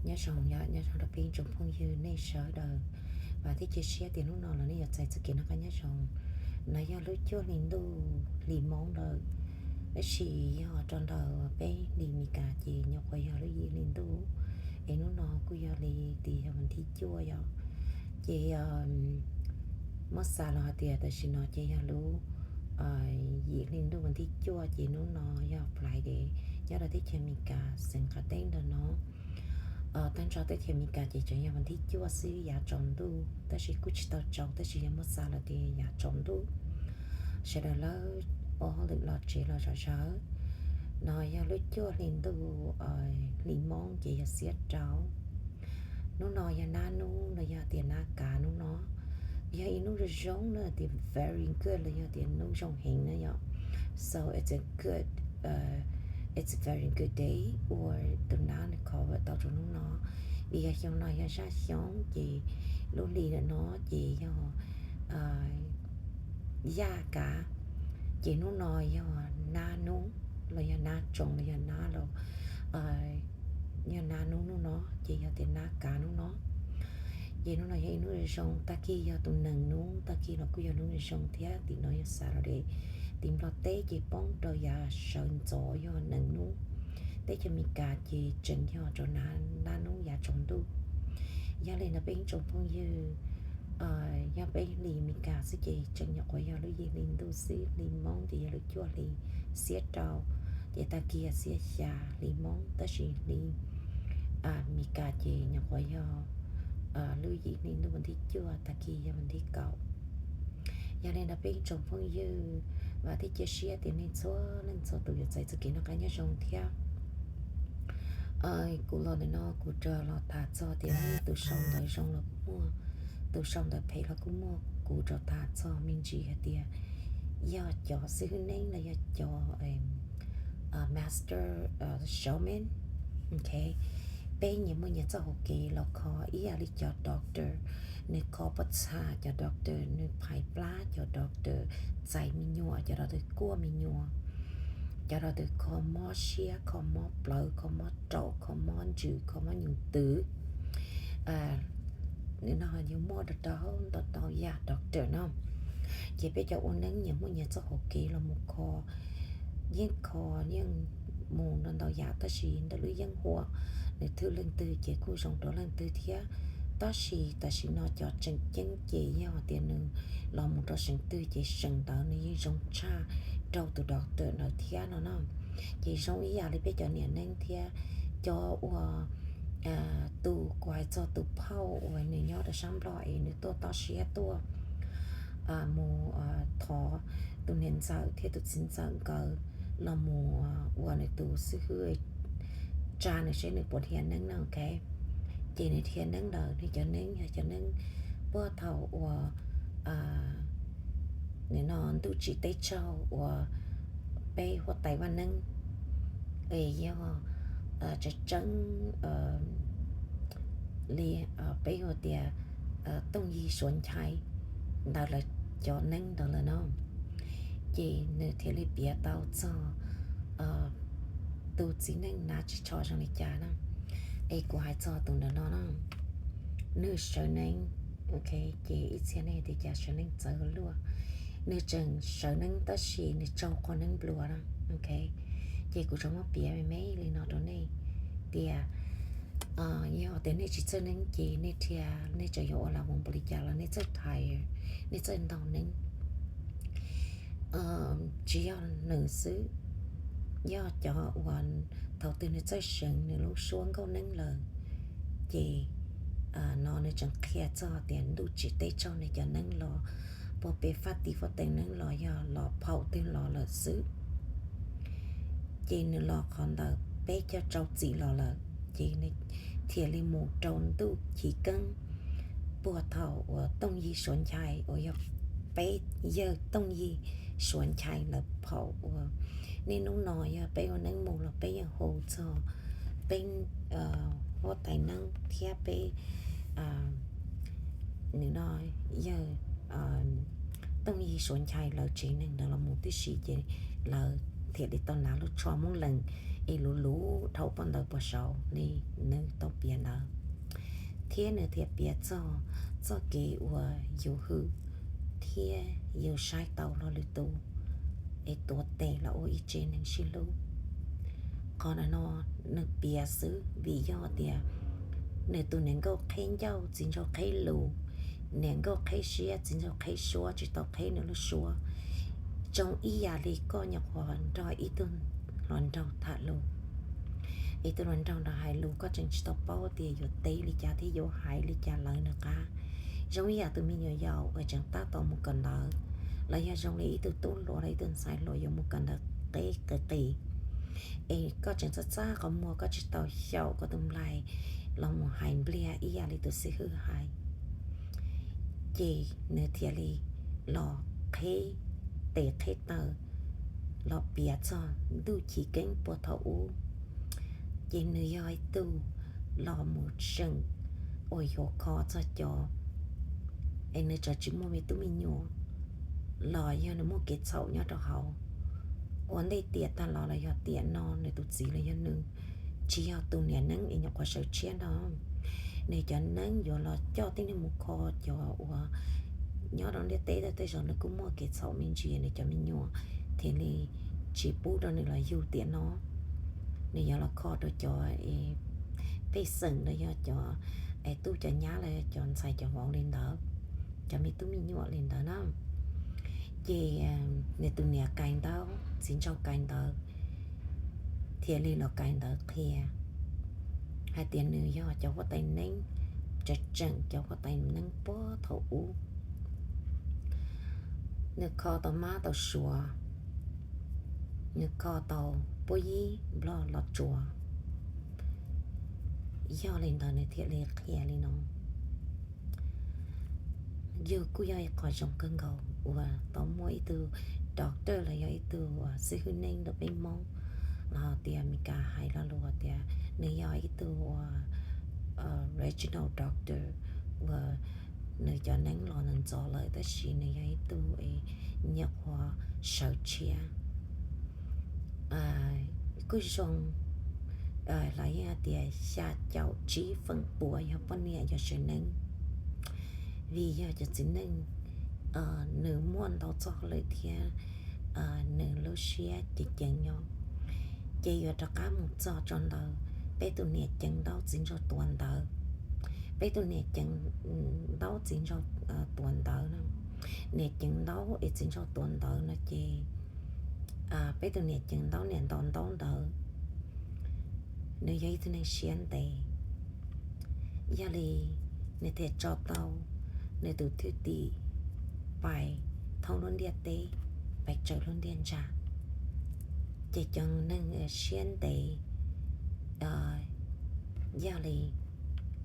Nyob zoo, nyob zoo rau peb tsoom phooj ywg nej sawv daws, vam thiab cia siab tias hnub no los nej yuav txais txoj kev noj qab nyob zoo. No yog lub cuaj hli ntuj hli Hmoob lawm, tab sis yog rau ntawm peb hli Meskas ces nyuam qhuav yog lub yim hli ntuj, es hnub no kuj yog li tias yog vas thib cuaj yom. Ces muab xav los hais tias tam sim no ces yog lub yim hli ntuj vas thib cuaj, ces hnub no yog Friday nyob rau teb chaws Amelikas xeev qab teb ntawm no. Tag nrho teb chaws Amelikas ces tseem yog vas thib cuaj xwb yav tsaus ntuj, tab sis kuj tsis tau tsaus tab sis yog muab xav los tias yav tsaus ntuj. Sawv daws lawv ua hauj lwm los tsev los zom zaws. No yog lub cuaj hli ntuj hli Hmoob ces yog xiab rau. Hnub no yog nab hnub los yog tias nab kav hnub no. Yog ib hnub zoo zoo na, tias very good los yog tias hnub zoo heev na yom. So it's a good, it's a very good day, ua tus nab nws cover tau rau hnub no. Vim yog xyoo no yog zaj xyoo ces lub hli ntawm no ces yog yaj kav, ces hnub no yog nab hnub los yog nab tsoos los yog nab los yog nab hnub hnub no ces yog tias nab kav hnub no. Ces hnub no yog ib hnub zoo, tag kis yog tus nees hnub, tag kis los kuj yog hnub zoo thiab. Tim no yog Saturday, tim Nplog teb ces poob rau yav sawv ntxov yog nees hnub, teb chaws Amelikas ces tseem yog rau nab hnub yav tsaus ntuj. Yog li no peb tsoom phooj ywg, yog peb hli Meskas xwb ces tseem nyuam qhuav yog lub yim hli ntuj xwb, hli Hmoob ces yog lub cuaj hli xiab rau, ces tag kis yog xiab xya hli Hmoob, tab sis hli Meskas ces nyuam qhuav yog lub yim hli ntuj vas thib cuaj, tag kis yog vas thib kaum. Yog li no peb tsoom phooj ywg, vam thiab cia siab tias nej txhua leej txhua tus yuav txais txoj kev noj qab nyob zoo thiab. Kuv los ntawm no kuv rov los tham txog tias tus sau ntawv zoo los kuj muaj, tus sau ntawv phem los kuj muaj, kuv rov tham txog me ntsis hais tias yog cov xib hwb neeb los yog cov master showman. Ok, peb nyias muaj nyias txoj hauv kev los kho ib yam li cov doctor, nws kho pob txha, cov doctor nws phais plab, cov doctor txais me nyuam, cov doctor kuaj me nyuam, cov doctor kho mob siab, kho mob plawv, kho mob raum, kho mob ntsws, kho mob nyuj twm. Nws no yus muaj rau rau ntau ntau yam doctor no. Ces peb cov ua neeb nyias muaj nyias txoj hauv kev los mus kho, yeej kho yeej mus ntau ntau yam, tab sis ntawm lub yeeb huam nws thwj leej twg ces kuj zoo rau leej twg thiab. Tab sis tam sim no cov tseem ceeb ces yog tias nws los mus rau seem twg ces seem ntawd nws yeej zoo tshaj rau tus doctor ntawd thiab no na. Ces zoo ib yam li peb cov niam neeb thiab, cov uas tus kuv hais txog tus phauj uas nws nyob rau sab Nplog es nws tuaj toj siab tuaj mus thov tus niam ntxawm thiab tus txiv ntxawm nkawd los mus ua nws tus xib hwb, tsa nws seb nws puas dhia neeb na, ok. Ces nws dhia neeb ntawd, nws cov neeb yog cov neeb puag thaum uas nim no ntuj tsim teb tsaug uas peb huab tais vaj neeb es yog tseem tseeb li peb hu tias Tooj Yig Suav Nchai ntawd lawv cov neeb ntawd lawm no. Ces nws thiaj li piav tau txog tus txiv neej hnav tsis tsho zoo li cas na. Es kuv hais txog tus ntawm no na, nws sawv neeb, ok, ces ib txhia nej tias cas sawv neeb txawv luaj. Nws tseem sawv neeb tab sis nws tsaug qhov neeb nplua na, ok. Ces kuv tsuas muab piav me me li no rau nej tias yog tias nej tsis txawj neeb ces nej dhia, nej tseem yuav ua lam voos npaum li cas los nej txawj tired, nej txawj ntaug neeb. Tsis yog nws xwb, yog cov uas thaum twg nws txawj seev nws lub suab nkauj neeb lawm, ces no nws tseem qhia txog tias ntuj tsim teb tsaug nws cov neeb los puag pem faj tim huab tais neeb los yog los phaum twg los lawm xwb. Ces nws los qhov ntawd peb caug rau txim los lawm, ces nws thiaj li mus rau ntuj chiv keeb puag thaum uas Tooj Yig Suav Nchai uas yog peb yawg Tooj Yig Suav Nchai lawv phaum uas niaj hnub no yog peb ua neeb mus los peb yeej hu txog peb huab tais neeb thiab peb nws no yawg Tooj Yig Suav Nchai lawv tsev neeg ntawd los mus tib si, ces lawv thiaj li tau hnav lub tsho Hmoob Lees es luv luv dhau pob ntawd puag saud li nws tau piav ntawd, thiab nws thiaj piav txog txoj kev uas yus hwm thiab yus saib taus lo lwm tus es tuav tes los ua ib tsev neeg sib hlub. Qhov no nws piav xwb vim yog tias nws tus niam nkauj qheb ncauj txiv nraug qheb lus, niam nkauj qheb siab txiv nraug qheb suab tsis tau qheb nws lub suab. Zoo ib yam li koj nyuam qhuav nrog ib tug hluas nraug tham lus, ib tug hluas nraug nrog hais lus koj tseem tsis tau paub tias yuav teb li cas thiab yuav hais li cas lawv nws qab. Zoo ib yam tus me nyuam yaus uas tseem tab tom mus kawm ntawv, los yog zoo li ib tug tub hluas los ib tug ntxhais hluas yuav mus kawm ntawv qib qis qis, es koj tseem txaj txaj qhov muag koj tsis tau xyaum koj tus nplaig los mus hais npliag ib yam li tus xib hwb hais. Ces nws thiaj li los qheb tes qheb taw los piav txog ntuj chiv keeb puag thaum ub. Ces nws yog ib tug los mus tseem uas yuav kho txog cov, es nws tseem tsis muaj me tub me nyuam, los yog nws muaj kev txhaum nyob rau hauv. Ua ntej tiam tag los los yog tiam no nws tus txiv los yog nws tsis yog tus niam neeb es nyuam qhuav sawv tshiab no, nws cov neeb yuav los coj tib neeg mus kho cov uas nyob rau ntiaj teb tej zaum nws kuj muaj kev txhaum me ntsis nws cov me nyuam thiaj li tsis pub rau nws los yug tiam no. Nws yuav los kho rau cov pej xeem los yog cov tub cov nyab los yog cov ntxhais cov vauv li ntawd, cov me tub me nyuam li ntawd na. Ces nws tus niam kais ntawv, txiv nraug kais ntawv, thiaj li los kais ntawv qhia hais tias nws yog cov huab tais neeb, tseem tseem cov huab tais neeb puag thaum ub. Nws kho tau mab tau suav, nws kho tau puab yib nplog los tsuas. Yog li ntawd nws thiaj li qhia li no. Yog kuj yog ib qho zoo kawg nkaus uas tau muaj ib tug doctor los yog ib tug xib hwb neeb ntawm peb Hmoob, los tias Meskas hais lo lus tias nws yog ib tug regional doctor uas nws cov neeb los ntxov lawm tab sis nws yog ib tug nyuam qhuav sawv tshiab. Kuj zoo, los yog tias xya caum tsib feem pua yog poj niam yog sawv neeb, vim yog cov txiv neej nws muaj ntau txoj hauj lwm thiab nws lub siab ceev ceev nyob, ces yuav rov qab mus txog tso ntawd, peb tus niam ceev ntaub txiv nraug tuav ntawv, peb tus niam ceev ntaub txiv nraug tuav ntawv no, niam ceev ntaub es txiv nraug tuav ntawv no ces peb tus niam ceev ntaub niam ntaus ntaub ntawv. Nws yog ib tug neeg siab ntev, yog li nws thiaj tso tau nws tus thwj tim pais thoob lub ntiaj teb, pais tsaws lub ntiaj ntsa. Ces cov neeg siab ntev, yog li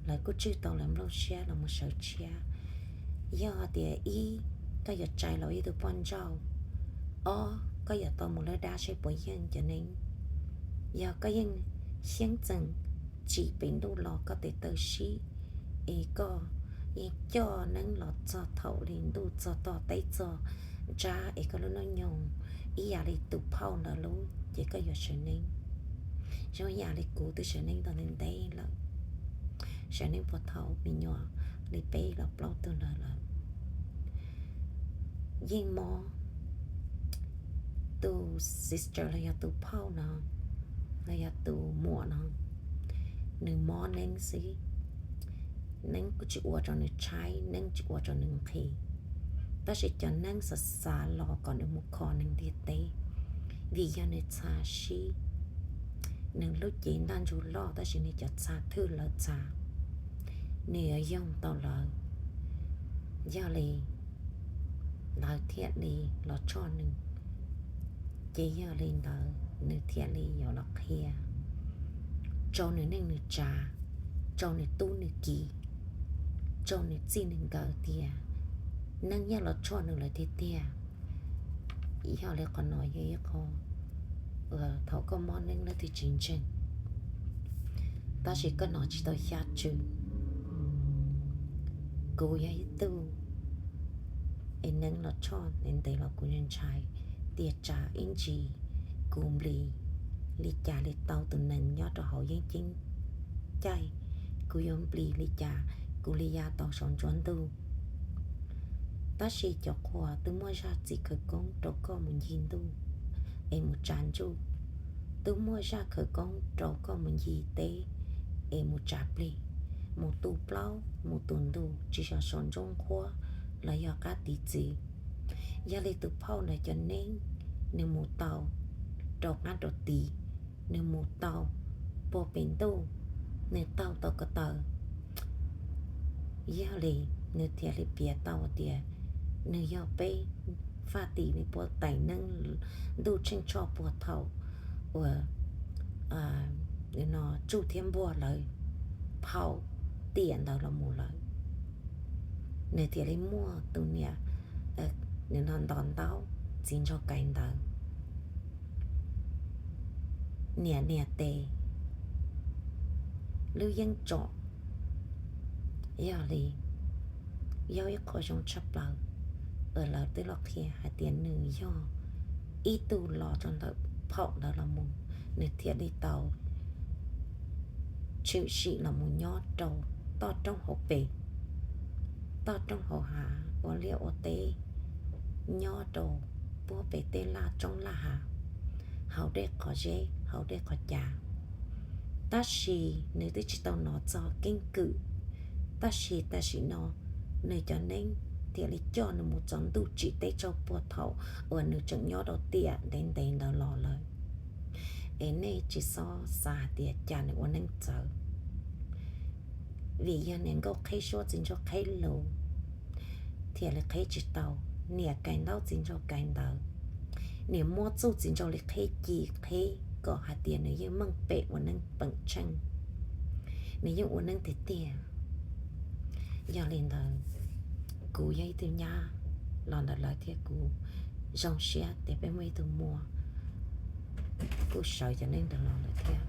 lawv kuj tswj tau lawv nplooj siab los mus sawv tshiab. Yog tias ib, koj yuav tsa los ib tug poj nrauj, ob, koj yuav tau mus lawb dab saib puas yeej cov neeb. Yog koj yeej xyeeb txeem tsim pem ntuj los koj tes taw sib, es koj yeej coj neeb los txog thaum li ntuj txog tog teb txog ntsab es koj lub hnub nyoog ib yam li tus phauj ntawd lub ces koj yuav sawv neeb. Zoo yam li kuv twb sawv neeb tau ntev ntev lawm, sawv neeb puag thaum me nyuam li peb los plaub tug ntawd lawm. Yeej mob, tus sister los yog tus phauj no, los yog tus muam no, nws mob neeb xwb. Neeb kuj tsis ua rau nws tshaib, neeb tsis ua rau nws nqhis, tab sis cov neeb xav xav los kom nws mus kho neeg ntiaj teb, vim yog nws txha sib. Nws lub cev ntaj ntsug loj tab sis nws cov txha thwj lawv txha, nws yuav yoog tau lawv. Yog li lawv thiaj li los tshoj nws, ces yog li ntawd nws thiaj li yuav los qhia rau nws neej nws tsav, rau nws tub nws ki, rau nws txij nws nkawm tias neeb yeej los tshoj nws lawm tiag tiag. Yog li qhov no yog ib qho thaum koj mob neeb leej twg tsis ntseeg, tab sis koj hnov tsis tau xya tswv. Kuv yog ib tug es neeb los tshoj ntev los kuv ntshai tias tsam ib ntsis kuv nplis li cas li tau tus nees nyob rau hauv yeeb ceeb caij, kuv yuav nplis li cas kuv li ya tau saum nruab ntug. Tab sis cov qhua twb muaj zaj txim khawv koob rau koj mus ncig ntuj es mus tsa ntsuj, twb muaj zaj khawv koob rau koj mus ncig teb es mus tsa plig, mus tu plaub mus tu ntug tsis yog saum nruab nqhuab los yog qab tiv txwv. Yog li tus phauj ntawd cov neeb, nws mus tau rau qab rau tid, nws mus tau puag pem ntuj, nws taug tau ko taw. Yog li nws thiaj li piav tau tias nws yog peb faj tim li puag tais neeb ntuj tsheej tshoj puag thaum uas no tsuj thiab npuag lawv phau tiam ntawd los mus lawm. Nws thiaj li muaj tus niam, nws no nto ntaub txiv nraug kais ntawv, niam niam tes lub yeeb tsom. Yog li yog ib qho zoo tshaj plaws uas lawv twb los qhia hais tias nws yog ib tug los rau ntawm phaum ntawd los mus, nws thiaj li tau tshwm sim los mus nyob rau toj roob hauv pes, toj roob hauv hav ua liaj ua teb, nyob rau puag pem tej laj roob laj hav, hauv dej qhov zeb hauv dej qhov cav. Tab sis nws twb tsis tau hnov txog keeb kwm, tab sis tam sim no nws cov neeb thiaj li coj nws mus txog ntuj tsim teb tsaug puag thaum uas nws tseem nyob rau tiam ntev ntev ntawd los lawm. Es nej tsis txhob xav hais tias cas nws ua neeb txawv, vim yog niam nkauj qheb suab txiv nraug qheb lus thiaj li qheb tsis tau. Niam kais ntaub txiv nraug kais ntawv, niam muab txuj txiv nraug li qheb ci qheb kom hais tias nws yeej meej pem ua neeb peem tsheej, nws yeej ua neeb tiag tiag. Yog li ntawd, kuv yog ib tug nyab los ntawm lawv thiab kuv zoo siab tias peb muaj ib tug muam kuj sawv cov neeb ntawd los lawm thiab.